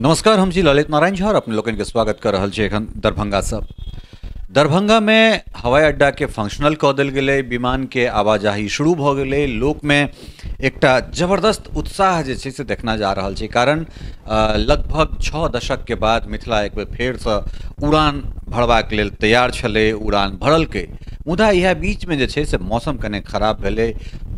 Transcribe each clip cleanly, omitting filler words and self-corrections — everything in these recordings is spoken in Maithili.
नमस्कार, हम छी ललित नारायण झा और अपने लोकनि के स्वागत कर रहल छी एखन दरभंगा से। दरभंगा में हवाई अड्डा के फंक्शनल कऽ देल गेलै, विमान के आवाजाही शुरू भऽ गेलै। लोक में एकटा जबरदस्त उत्साह जे छै से देखना जा रहल छै, कारण लगभग 6 दशक के बाद मिथिला एक बेर फेरसँ उड़ान भरबाक लेल तैयार छलै, उड़ान भरलकै। मुदा इएह बीचमे जे छै से मौसम कने खराब भेलै,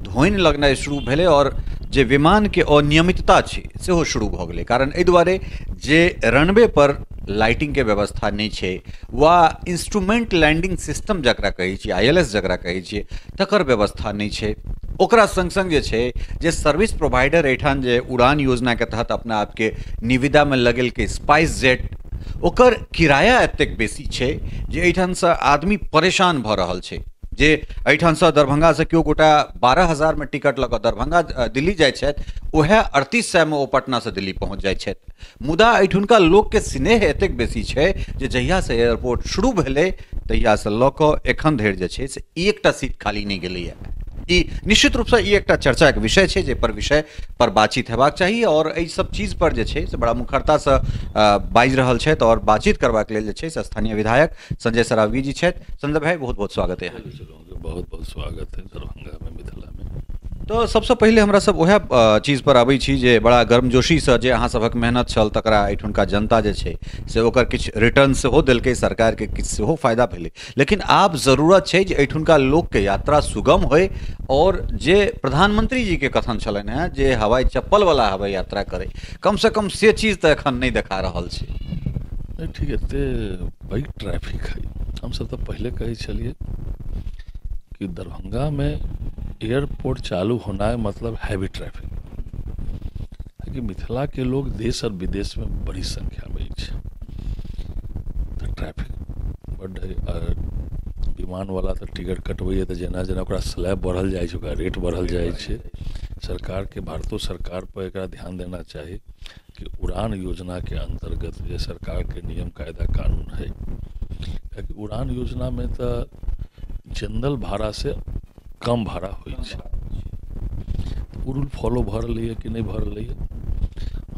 धोनि लगनाइ शुरू भेलै और जे विमान के अनियमितता छै सेहो शुरू भऽ गेलै। कारण एहि दुआरे जे रनवे पर लाइटिंग के व्यवस्था नहि छै वा इंस्ट्रूमेंट लैंडिंग सिस्टम जकरा कहै छियै, ILS जकरा कहै छियै, तकर व्यवस्था नहि छै। ओकरा संग संग जे छै जे सर्विस प्रोवाइडर एहिठाम जे उड़ान योजना के तहत अपना आपके निविदा में लगेलकै स्पाइस जेट, ओकर किराया एतेक बेसी छै जे एहिठामसँ आदमी परेशान भऽ रहल छै। जे एहिठामसँ दरभंगासँ केओ गोटा 12,000 में टिकट लऽ कऽ दरभंगा दिल्ली जाइ छथि, उएह 3800 में ओ पटनासँ दिल्ली पहुँच जाइ छथि। मुदा एहिठुनका लोकके स्नेह एतेक बेसी छै जे जहियासँ एयरपोर्ट शुरू भेलै तहियासँ लऽ कऽ एखन धरि जे छै से एकटा सीट खाली नहि गेलैए। ई निश्चित रूपसँ ई एकटा चर्चाके विषय छै, जाहि पर विषय पर बातचीत हेबाक चाही और एहि सब चीज पर जे छै से बड़ा मुखरतासँ बाजि रहल छथि और बातचीत करबाक लेल जे छै से स्थानीय विधायक संजय सरावगी जी छथि। संजय भाई, बहुत बहुत स्वागत है। बहुत बहुत स्वागत है दरभंगा में, मिथिला में। तो सबसँ पहिले हमरा सब उएह चीज पर आबै छी जे बड़ा गर्मजोशीसँ जे अहाँ सभक मेहनत छल तकरा एहिठुनका जनता जे छै से ओकर किछु रिटर्न सेहो देलकै, सरकारके किछु सेहो फायदा भेलै। लेकिन आब जरूरत छै जे एहिठुनका लोकके यात्रा सुगम होइ और जे प्रधानमंत्री जी के कथन छलनि हेँ जे हवाई चप्पलवला हवाई यात्रा करै, कमसँ कम से चीज तऽ एखन नहि देखा रहल छै। नहीं ठीक, एते पैघ ट्रैफिक है। हमसब तऽ पहिले कहै छलियै कि दरभंगा में एयरपोर्ट चालू होना है मतलब हैवी ट्रैफिक, कि मिथिला के लोग देश और विदेश में बड़ी संख्या में अछि, तो ट्रैफिक बड्ड है। विमान वाला तो टिकट कटबैए तऽ जेना जेना ओकरा स्लैब बढ़ल जाइ छै, ओकरा रेट बढ़ल जाइ छै। सरकार के, भारतो सरकार पर एकरा ध्यान देना चाही कि उड़ान योजना के अंतर्गत जे सरकार के नियम कायदा कानून है, कियाकि उड़ान योजना में तो जनरल भाड़ा से कम भाड़ा होइ छै, ओ रूल फॉलो भऽ रहलैए कि नहि भऽ रहलैए।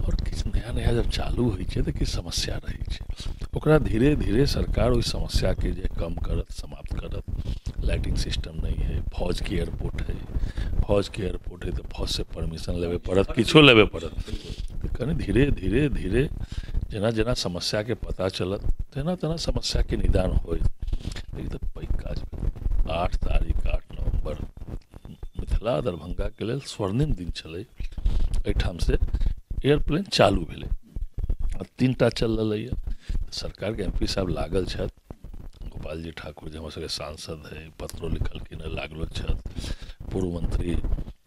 और किछु नया नया जब चालू होइ छै तऽ किछु समस्या रहै छै, ओकरा धीरे धीरे सरकार ओहि समस्याके जे कम करत, समाप्त करत। लाइटिंग सिस्टम नहीं है, फौज के एयरपोर्ट है, फौज के एयरपोर्ट है तो फौज से परमिशन लेबे पड़त, किछो लेबे पड़त। तऽ कनि धीरे धीरे धीरे जेना जेना समस्याके पता चलत तेना तेना समस्याके निदान होइत। लेकिन तऽ पैघ काज 8 तारीख 8 नवम्बर मिथिला दरभंगा के लेल स्वर्णिम दिन छलै। एहिठामसँ एयरप्लेन चालू भेलै, 3टा चल रहलैए। सरकारके MP साहब लागल छथि, गोपाल जी ठाकुर जे हमर सबके सांसद है, पत्रो लिखलखिन हँ, लागलो छथि। पूर्व मंत्री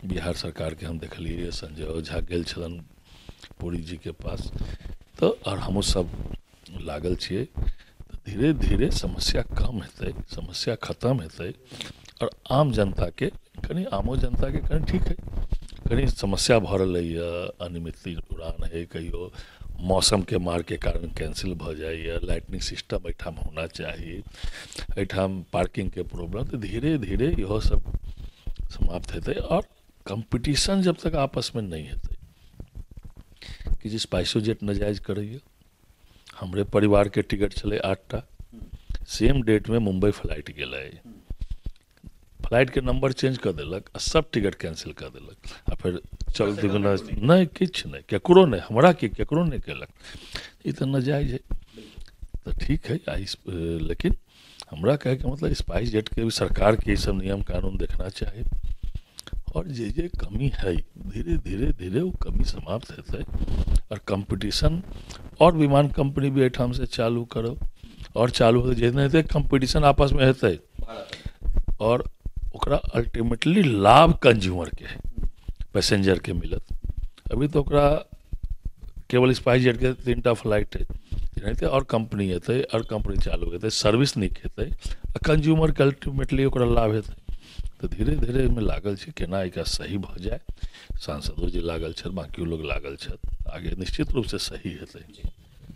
बिहार सरकारके हम देखलियै, संजय झा गेल छलनि पुरी जी के पास, तऽ और हमहूँ सब लागल छियै। धीरे धीरे समस्या कम हेतै, समस्या खत्म हेतै और आम जनताके कनि, आमो जनताके कनि ठीक है। कनि समस्या भऽ रहलैए, अनियमित उड़ान है, कहियो मौसमके मारके कारण कैंसिल भऽ जाइए, लाइटनिंग सिस्टम एहिठाम होना चाही, एहिठाम पार्किंगके प्रॉब्लम। तऽ धीरे धीरे इहो सब समाप्त हेतै। और कम्पीटिशन जब तक आपसमे नहि हेतै, कि जे स्पाइसो जेट नजायज करैए। हमरे परिवारके टिकट छलै 8टा, सेम डेटमे मुम्बई फ्लाइट गेलै, फ्लाइटके नंबर चेंज कऽ देलक आ सब टिकट कैंसिल कऽ देलक आ फेर चल दुगुना नहि, किछु नहि, केकरो नहि, हमरा की केकरो नहि केलक। ई तऽ नजायज है। तऽ ठीक है आई, लेकिन हमरा कहैके मतलब स्पाइस जेटके भी सरकारके ई सब नियम कानून देखना चाही और जे जे कमी है धीरे धीरे धीरे वो कमी समाप्त हेतै। और कम्पीटिशन और विमान कंपनी भी एहिठाम से चालू करो और चालू हेतै, जेना हेतै कम्पीटिशन आपसमे हेतै और ओकरा अल्टीमेटली लाभ कंज्यूमरके है, पैसेंजरके मिलत। अभी तो ओकरा केवल स्पाइस जेटके 3टा फ्लाइट है, एनाहिते और कंपनी हेतै, और कंपनी चालू हेतै, सर्विस नीक हेतै आ कंज्यूमरके अल्टीमेटली ओकरा लाभ हेतै। तऽ धीरे धीरे एहिमे लागल छी केना एकरा सही भऽ जाय। सांसदो जी लागल छथि, बाकियो लोग लागल छथि, आगे निश्चित रूपसँ सही हेतै।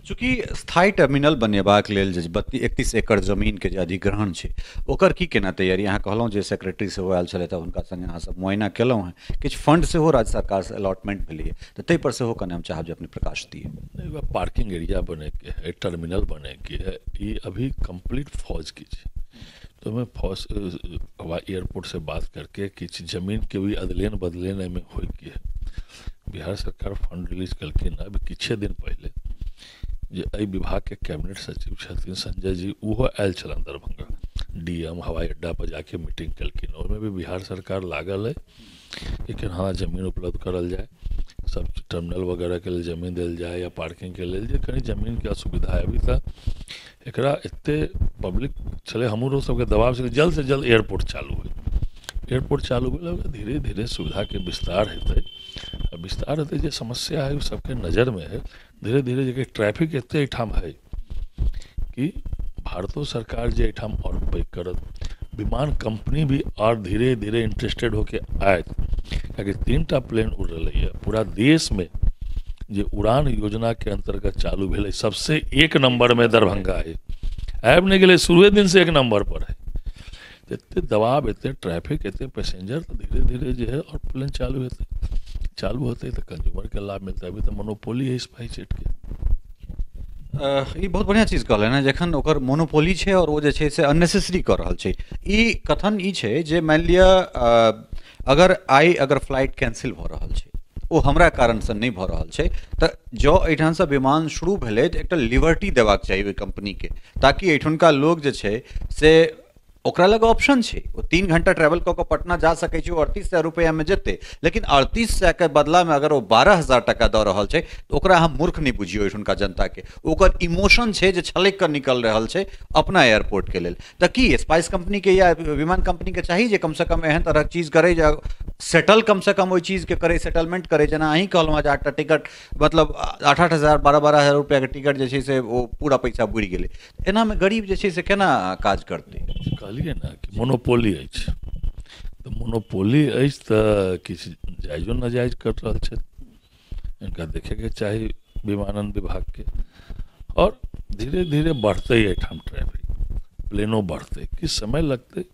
चूँकि स्थायी टर्मिनल बनेबाक लेल जे 31 एकड़ जमीन के जे अधिग्रहण छै ओकर की केना तैयारी? अहाँ कहलहुँ जे सेक्रेटरी सेहो आयल छलथि, हुनका संगे अहाँ सब मुआयना केलहुँ हेँ, किछु फंड सेहो राज्य सरकारसँ अलॉटमेंट भेलैए, तऽ ताहि पर सेहो कने हम चाहब जे अपने प्रकाश दिए। पार्किंग एरिया बनेके है, टर्मिनल बनेके है, ई अभी कम्प्लीट फौज की छै, तो हमें फौज एयरपोर्ट से बात करके किछु जमीन के भी अदलेन बदलेन एहिमे होइके है। बिहार सरकार फंड रिलीज कलखिन अभी किछे दिन पहिले, जे एहि विभागके कैबिनेट सचिव छथिन संजय जी, ओहो आयल छलन दरभंगा, डीएम हवाई अड्डा पर जाके मीटिंग केलखिन, ओहिमे भी बिहार सरकार लागल है कि केना जमीन उपलब्ध करल जाय, सब टर्मिनल वगैरह के लेल जमीन देल जाय या पार्किंग के लेल, जे कनि जमीन के असुविधा है। अभी तक एकरा एते पब्लिक छलै, हमरो सबके दबाव छलै जल्द से जल्द एयरपोर्ट चालू होइ, एयरपोर्ट चालू भेल धीरे धीरे सुविधा के विस्तार हेतै, आ विस्तार हेतै जे समस्या है ओ सबके नजरमे है। धीरे धीरे जे ट्रैफिक एते एहिठाम है कि भारतो सरकार जे एहिठाम और पैघ करत, विमान कंपनी भी और धीरे धीरे इंटरेस्टेड होके आयत, कियाकि 3टा प्लेन उड़ रही है पूरा देश में जे उड़ान योजना के अंतर्गत चालू भेलै, सबसे 1 नंबर में दरभंगा है, आबि नहि गेलै शुरुए दिन से 1 नंबर पर है। एते दबाव, एते ट्रैफिक, एते पैसेंजर, तो धीरे धीरे जे है और प्लेन चालू हेतै, चालू होतै तऽ कंज्यूमर के लाभ मिलतै। अभी तऽ मोनोपोली है स्पाइस जेट के। ई बहुत बढ़िआँ चीज कहलनि हेँ, जखन ओकर मोनोपोली छै और ओ जे छै से अननेसेसरी कऽ रहल छै। ई कथन ई छै जे मानि लिअ अगर आइ अगर फ्लाइट कैंसिल भऽ रहल छै, ओ हमरा कारणसँ नहि भऽ रहल छै, तऽ जँ एहिठामसँ विमान शुरू भेलै तऽ एकटा लिबर्टी देबाक चाही ओहि कम्पनीके, ताकि एहिठुनका लोक जे छै से ओकरा लग ऑप्शन छै, ओ 3 घंटा ट्रैवल कऽ कऽ पटना जा सकै छै, ओ 3800 रुपैआमे जेतै, लेकिन 3800 के बदलामे अगर ओ 12,000 टका दऽ रहल छै तऽ ओकरा हम मूर्ख नहि बुझियौ। एहिठुनका जनताके ओकर इमोशन छै जे छलकि कऽ निकल रहल छै अपना एयरपोर्टके लेल। तऽ की स्पाइस कंपनीके या विमान कंपनीके चाही जे कमसँ कम एहन तरहक चीज करै, जे सेटल कमसँ कम ओहि चीजके करै, सेटलमेंट करै। जेना अहीँ कहलहुँ जे 8टा टिकट, मतलब 8-8 हजार 12-12 हजार रुपैआके टिकट जे छै से ओ पूरा पैसा बुड़ि गेलै, एनामे गरीब जे छै से केना काज करतै? कहलियै ने कि मोनोपोली अछि, तऽ मोनोपोली अछि तऽ किछु जायजो नाजायज कर रहल छथि, इनका देखैके चाही विमानन विभागके। और धीरे धीरे बढ़तै एहिठाम ट्रैफिक, प्लेनो बढ़तै, किछु समय लगतै।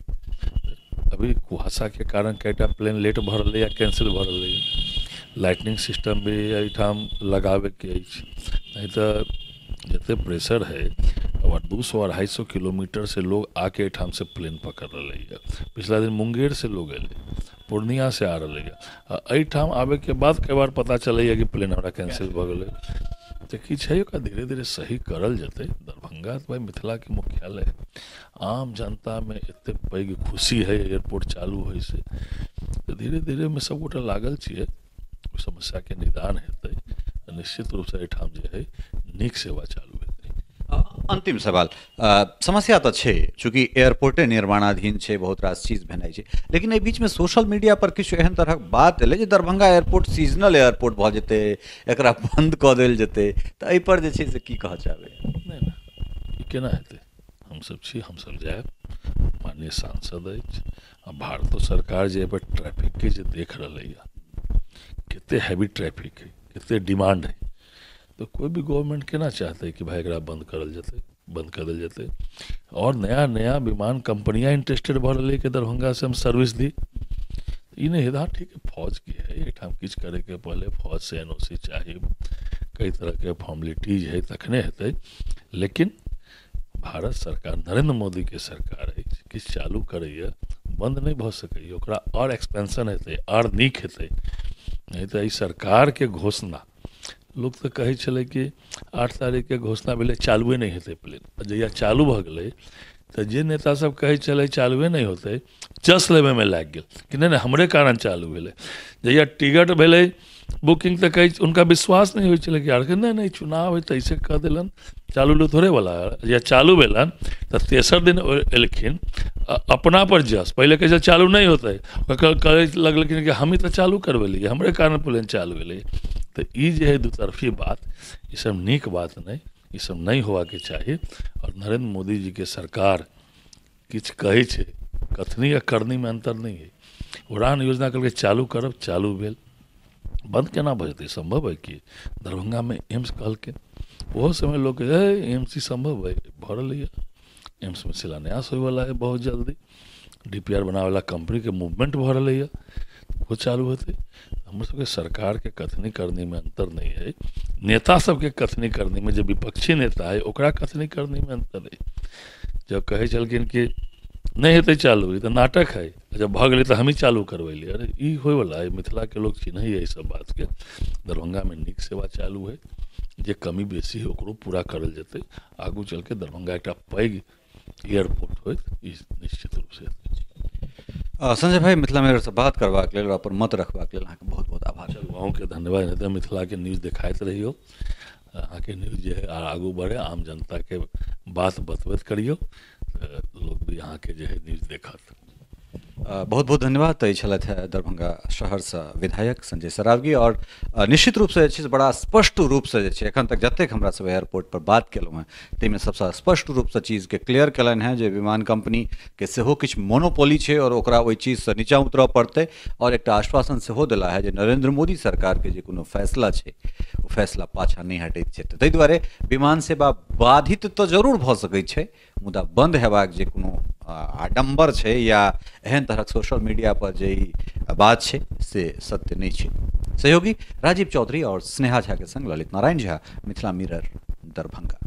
अभी कुहासा के कारण कईटा प्लेन लेट भऽ रहलै या कैंसिल भऽ रहलै। लाइटनिंग सिस्टम भी एहिठाम लगाबैके अछि, नहीं तऽ जते प्रेशर है और 200-250 किलोमीटर से लोग आके एहिठाम से प्लेन पकड़ रहे है। पिछला दिन मुंगेर से लोग अयलै, पूर्णिया से आ रहे है, एहिठाम आबैके बाद कई बार पता चलैए कि प्लेन हमरा कैंसिल भऽ गेलै। तऽ की छै ओकरा धीरे धीरे सही करल जेतै। दरभंगा तऽ भाई मिथिलाके मुख्यालय है, आम जनतामे एते पैघ खुशी है एयरपोर्ट चालू होइ से, तऽ धीरे धीरे मे सबगोटा लागल छियै, समस्याके निदान हेतै, निश्चित रूपसँ एहिठाम जे है नीक सेवा चालू हेतै। अंतिम सवाल, समस्या तऽ छै चूँकि एयरपोर्टे निर्माणाधीन छै, बहुत रास चीज भेनाइ छै, लेकिन एहि बीचमे सोशल मीडिया पर किछु एहन तरहक बात एलै जे दरभंगा एयरपोर्ट सीजनल एयरपोर्ट भऽ जेतै, एकरा बंद कऽ देल जेतै, तऽ एहिपर जे छै से की कहऽ चाहबै? नहि नहि, ई केना हेतै? हमसब छी, हमसब जायब, माननीय सांसद अछि आ भारतो सरकार जे एहिपर ट्रैफिकके जे देख रहलैए, कते हैवी ट्रैफिक है, कते डिमांड है, तो कोई भी गवर्नमेंट केना चाहते कि भाई एकरा बंद करल जेतै, बंद कर देल जेतै। और नया नया विमान कंपनियां इंटरेस्टेड भऽ रहलै कि दरभंगा से हम सर्विस दी। ई नहि है, हाँ ठीक है फौज की है, एहिठाम किछु करैके पहले फौज से NOC चाही, कई तरहके फॉर्मेलिटीज है तखने हेतै, लेकिन भारत सरकार नरेंद्र मोदी के सरकार है किछु चालू करैए, बंद नहि भऽ सकैए, ओकरा और एक्सपेंशन हेतै, और नीक हेतै। नहीं तऽ एहि सरकारके घोषणा, लोक तऽ कहै छलै कि 8 तारीखके घोषणा भेलै चालुए नहि हेतै प्लेन, जहिया चालू भऽ गेलै तऽ जे नेता सब कहै छलै चालुए नहि होतै, चस लेबैमे लागि गेल कि नहि नहि हमरे कारण चालू भेलै। जहिया टिकट भेलै बुकिंग तऽ कहै हुनका विश्वास नहि होइ छलै कि यार नहि नहि चुनाव है तऽ ऐसे कह देलन, चालू लो थोड़े वाला। जहिया चालू भेलन तऽ तेसर दिन एलखिन अपना पर जस, पहिले कहै छलै चालू नहि होतै, कहै लगलखिन कि हमही तऽ चालू करबेलियै, हमरे कारण प्लेन चालू भेलै। तऽ ई जे है दुतरफी बात, ई सब नीक बात नहि, ई सब नहि होबाके चाही। और नरेंद्र मोदी जी के सरकार किछु कहै छै, कथनी आ करनीमे अंतर नहि है। उड़ान योजना कहलकै चालू करब, चालू भेल, बंद केना भऽ जेतै? संभव है कि? दरभंगामे एम्स कहलकै, ओहो समय लोक एम्स ई सम्भव है भऽ रहलैए। एम्समे शिलान्यास होइवला है बहुत जल्दी, DPR बनाबैवला कंपनीके मूवमेंट भऽ रहलैए, ओहो चालू हेतै। हमर सबके सरकारके कथनी करनीमे अन्तर नहि है, नेता सबके कथनी करनीमे, जे विपक्षी नेता है ओकरा कथनी करनीमे अन्तर है। जब कहै छलखिन कि नहि हेतै चालू, ई तऽ नाटक है, जब भऽ गेलै तऽ हमही चालू करबेलियै। अरे ई होइवला है, मिथिलाके लोक चिन्हैए एहि सब बातके। दरभंगामे नीक सेवा चालू है, जे कमी बेसी है ओकरो पूरा करल जेतै। आगू चलके दरभंगा एकटा पैघ एयरपोर्ट होइत, ई निश्चित रूपसँ हेतै। संजय भाई, मिथिला मिररसँ बात करबाक लेल और अपन मत रखबाक लेल अहाँके बहुत बहुत आभार। चलू, अहूँके धन्यवाद। नहि तऽ मिथिलाके न्यूज़ देखाइत रहियौ, अहाँके न्यूज़ जे है आगू बढ़े, आम जनताके बात बतबैत करियौ, लोक भी अहाँके जे है न्यूज़ देखत। बहुत बहुत धन्यवाद। तऽ ई छलथि है दरभंगा शहरसँ विधायक संजय सरावगी। और निश्चित रूपसँ जे छै से बड़ा स्पष्ट रूपसँ जे छै एखन तक जतेक हमरा सब एयरपोर्ट पर बात केलहुँ हेँ ताहिमे सबसँ स्पष्ट रूपसँ चीजके क्लियर केलनि हेँ जे विमान कंपनीके सेहो किछु मोनोपोली छै और ओकरा ओहि चीजसँ नीचाँ उतरऽ पड़तै। और एकटा आश्वासन सेहो देला है जे नरेंद्र मोदी सरकारके जे कोनो फैसला छै ओ फैसला पाछाँ नहि हटैत छै। तऽ ताहि दुआरे विमान सेवा बाधित तऽ जरूर भऽ सकै छै, मुदा बंद हेबाक जे कोनो आडम्बर छै या एहन तरहक सोशल मीडिया पर जे ई बात छै से सत्य नहि छै। सहयोगी राजीव चौधरी और स्नेहा झा के संग ललित नारायण झा, मिथिला मिरर, दरभंगा।